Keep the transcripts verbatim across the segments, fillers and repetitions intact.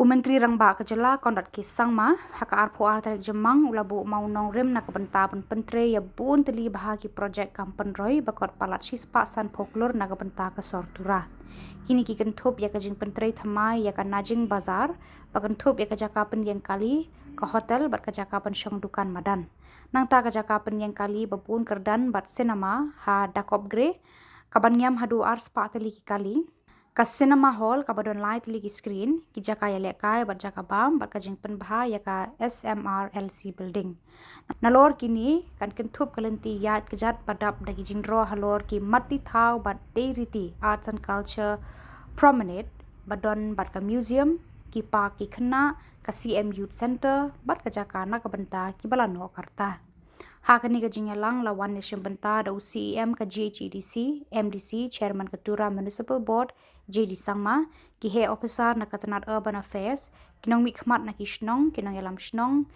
U Myntri Rangbah ka jylla Conrad K Sangma, ha ka arphew ar tarik Jymmang, u la buh mawnongrim na ka bynta ban pyntrei ïa bun tylli bha ki projek kam pynroi ba kot palat shispah sanphew klur na ka bynta ka sor Tura. Kine ki kynthup ïa ka jingpyntrei thymmai ïa ka Najing Bazar, ba kynthup ïa ka jaka pynïeng kali, ka hotel bad ka jaka pynshong dukan madan. Nangta ka jaka pynïeng kali ba bun kyrdan bad cinema ha Dakop Gre, kaban niam haduh arspah tylli ki kali. Ka cinema hall kaba don lai tylli ki screen, ki jaka ïalehkai bad jaka bam bad ka jingpynbha ïa ka S M R L C building. Nalor kine kan kynthup ka lynti ïaid kjat ba dap da ki jingdro halor ki matti thaw bad dei riti Arts and Culture Promenade ba don bad ka museum, ki park ki khynnah, ka C M Youth Centre bad ka jaka na ka bynta kiba la noh karta. Ha kane ka jingïalang la wan ïashim bynta da u C E M ka G H A D C, M D C, Chairman ka Tura Municipal Board, J D Sangma, ki heh officer na ka tnat Urban Affairs, ki nongmihkhmat na ki shnong, ki nongïalam shnong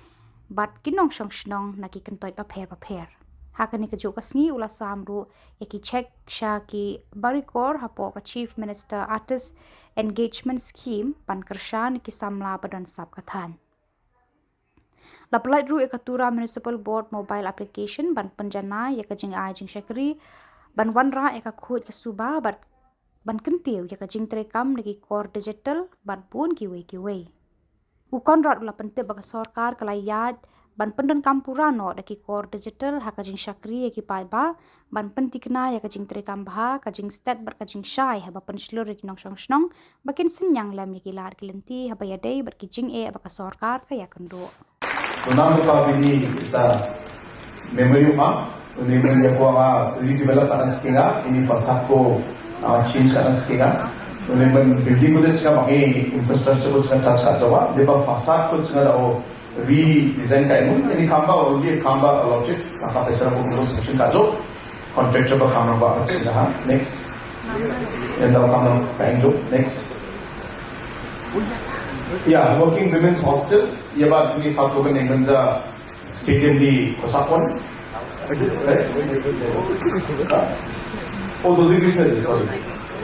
bad ki nongshong shnong na ki kyntoit bapher bapher. Ha kane kajuh ka sngi u la sam ruh ïa ki cheque sha ki barikor hapoh ka Chief Minister Artist Engagement Scheme ban kyrshan ïa ki samla ba don sap ka thaiñ. La pyllait ruh ïa ka Tura Municipal Board mobile application ban pynjanai ïa ka jingai jingshakri, ban wanrah ïa ka khuid ka suba bad ban kyntiew ïa ka jingtreikam da ki kor digital bad bun kiwei kiwei. U Conrad u la pyntip ba ka sorkar ka la ïaid ban pyndonkam pura noh da ki kor digital ha ka jingshakri ïa ki paidbah, ban pynthikna ïa ka jingtreikam bha, ka jingstet bad ka jingshai haba pynshlur ïa ki nongshong shnong ba kin synñiang lem ïa ki lad ki lynti haba ïadei bad ki jingeh ba ka sorkar ka ïakynduh. Nang ka pa bini sa memory ma, une men ya ko nga redevelop ana skinga, ini pasat ko change ana skinga. Une men building ko de skinga, maki infrastructure ko skinga, cha cha jawa, de ba pasat ko skinga da o redesign ka imun, ini kamba already kamba allotted, saka pesa ko ko section ka jo, contractor ba kamba ba skinga ha. Next. Yang da kamba ka injo. Next. Ya, working women's hostel, ya ba sini patu kan yang menja stadium di Kosakon. Eh? Oh, Dodibri, sorry.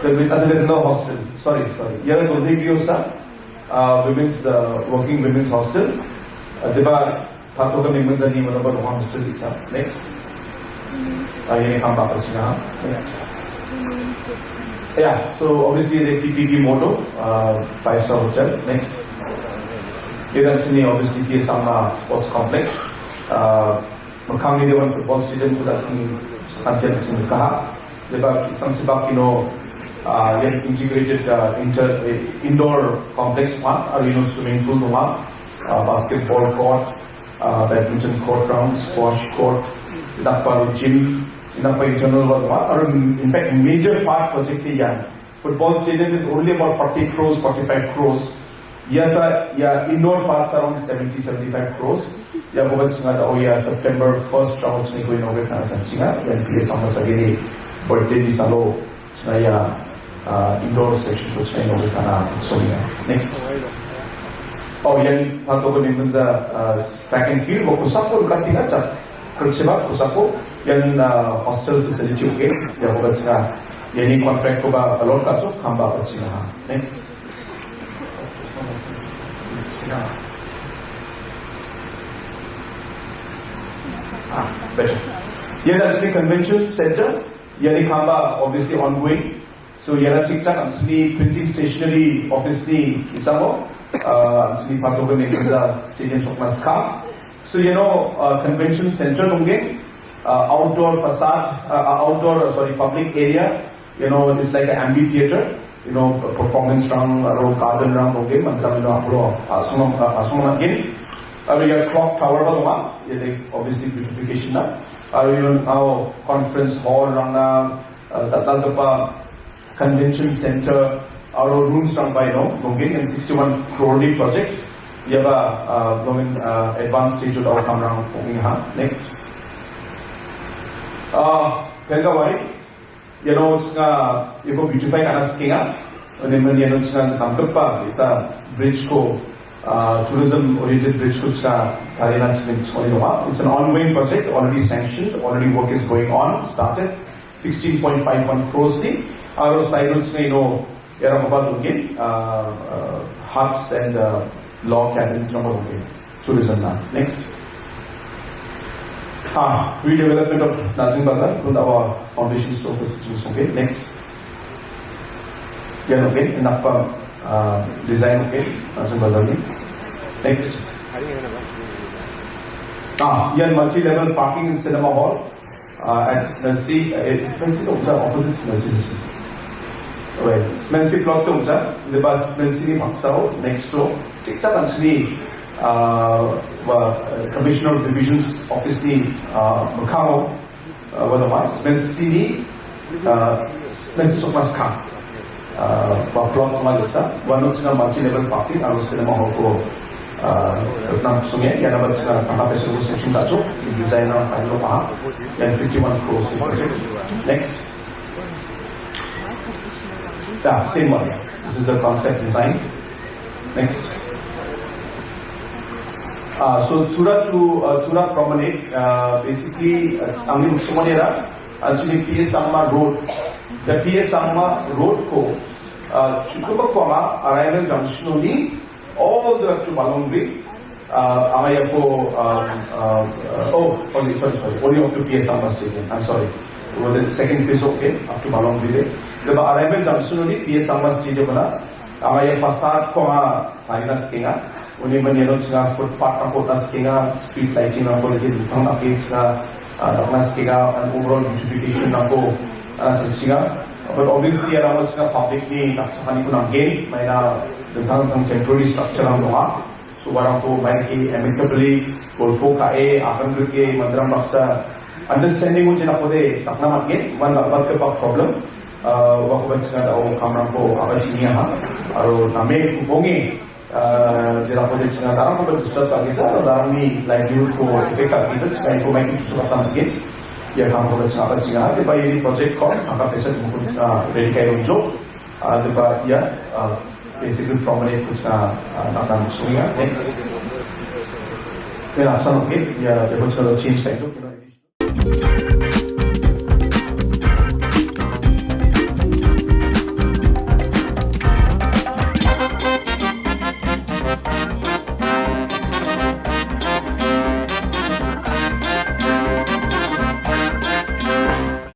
The, at the National Hostel. Sorry, sorry. Ya, Dodibri sa, uh, women's, uh, working women's hostel. Uh, diba, patu kan yang menja ni mana ba hostel di sa. Next. Uh, ini kamba ka sina. Next. Yeah, so obviously the T P B Modo, uh, five star hotel. Next. Ïa dang sini obviously ki Sangma Sports Complex. Uh, makhang ni de wan football stadium ko dang sini, antian sini kaha. Deba sang sibak, you know, uh, ïa integrated, uh, inter, eh, indoor complex ma, or, you know, swimming pool ma, uh, basketball court, uh, badminton court, round squash court, dak pa gym, dak pa internal work ma, or in fact major part project ïa football stadium is only about forty crores, forty-five crores. Ïa sa, ïa indoor parts around seventy, seventy-five crores. Ïa ko ba sngewthuh, oh ïa, September first round sini ko inaugurate na sa sini, ïa sini sama sa gini birthday di salo sini ïa, uh, indoor section ko sini inaugurate na sini. Next. Oh, ïa patu ko ni menja, uh, track and field ko kusako ka tinga cha. Krutsiba kusako ïa, uh, hostel facility, okay. Ïa ko ba sngewthuh. Ïa ni contract ko ba alor ka chuk kamba ba sngewthuh. Next. Ah, better. Ïa, that's the convention center. Ïa ni kamba obviously ongoing. So ïa la chikchak am sini printing stationery office ni isamo. Uh, am sini patu ko ni menja stadium sokmas ka. So, you know, uh, convention center nongin, uh, outdoor facade, uh, uh, outdoor, uh, sorry, public area, you know, it's like an amphitheater, you know, performance rang, uh, garden rang nongin, mantam, you know, apro, uh, sumang, uh, uh, sumang nongin. Uh, ïa clock tower ba nongin, ïa, like, obviously beautification na. Uh, you know, conference hall rang na, uh, tatal depa convention center, aro rooms rang bai nongin, and sixty-one crore project. Ïa ba, uh, nongin, uh, advanced stage of outcome rang nongin ha. Next. Uh, Gangawai, you know, it's nga, you go beautify kana skinga. Ane men, you know, it's nga kam kepa, it's a bridge ko, uh, tourism oriented bridge ko, it's nga tarina, it's an ongoing project, already sanctioned, already work is going on, started. Sixteen point five one crores ni, aro side roads ni, you know, ïa rang ba nongin, uh, uh, Huts and uh, log cabins number okay. Tourism na. Next. Ah, redevelopment of Nanjing Bazar, kun dawa foundation stone ko tu okay. Next. Yan okay, enak pa uh, design okay, Nanjing Bazar ni. Next. Ah, yan multi-level parking in cinema hall. Uh, at Smensi, uh, Smensi to umja opposite Smensi. Right. Smensi plot to umja, the bus Smensi ni Maksau, next door. Tik tak kan sini, uh, wa, uh, Commissioner of Divisions Office ni, uh, Makau, uh, wa the Smensi ni, uh, Smensi Sokmas Kang. Uh, ba plot ma lisa, one of the multi-level parking, aro cinema hall ko, uh, nam sungai, ya na ba sina tangka peso section tacho, design na final pa, yan fifty-one crores. Next. Yeah, same one. This is the concept design. Next. Uh, so Tura to uh, Tura Promenade, uh, basically, uh, Sangli Muksumani era, actually P S Sangma Road. The P S Sangma Road ko, uh, chukuba kwama arrival junction only, all the way up to Malongri. Uh, anga ya ko, um, uh, uh, oh, sorry, sorry, sorry, only up to P S Sangma Stadium. I'm sorry. It was the second phase, okay, up to Malongri. The arrival junction only P S Sangma Stadium na. Anga ya facade ko anga tari na skinga. Uni ban ïano skinga footpath ko na skinga, street lighting ko lagi dutang na skinga, ah, na skinga, and overall beautification ko na skinga. But obviously around skinga public ni na skinga ni kunang gain, maina dutang dutang temporary structure ang doa. So warang ko mai ki amicably, golpo kae, akan ke, mandram baksa, understanding un jina ko de, takna mat gain, wan bat ke pak problem. Uh, wa ko bachna da o kamram ko aba chinia ha aro name ku bonge, uh, jera ko bachna da ko disturb ka kita aro da ni livelihood ko effect ka kita chna ko mai ki suka tam ke ya kam ko bachna bachna te bai ni project ko aka pesa ko bachna ready kai ro jo, uh, te ba ya, uh, basically promenade ko bachna, uh, na tam sunia. Next. Then after okay ya de ko change kai to.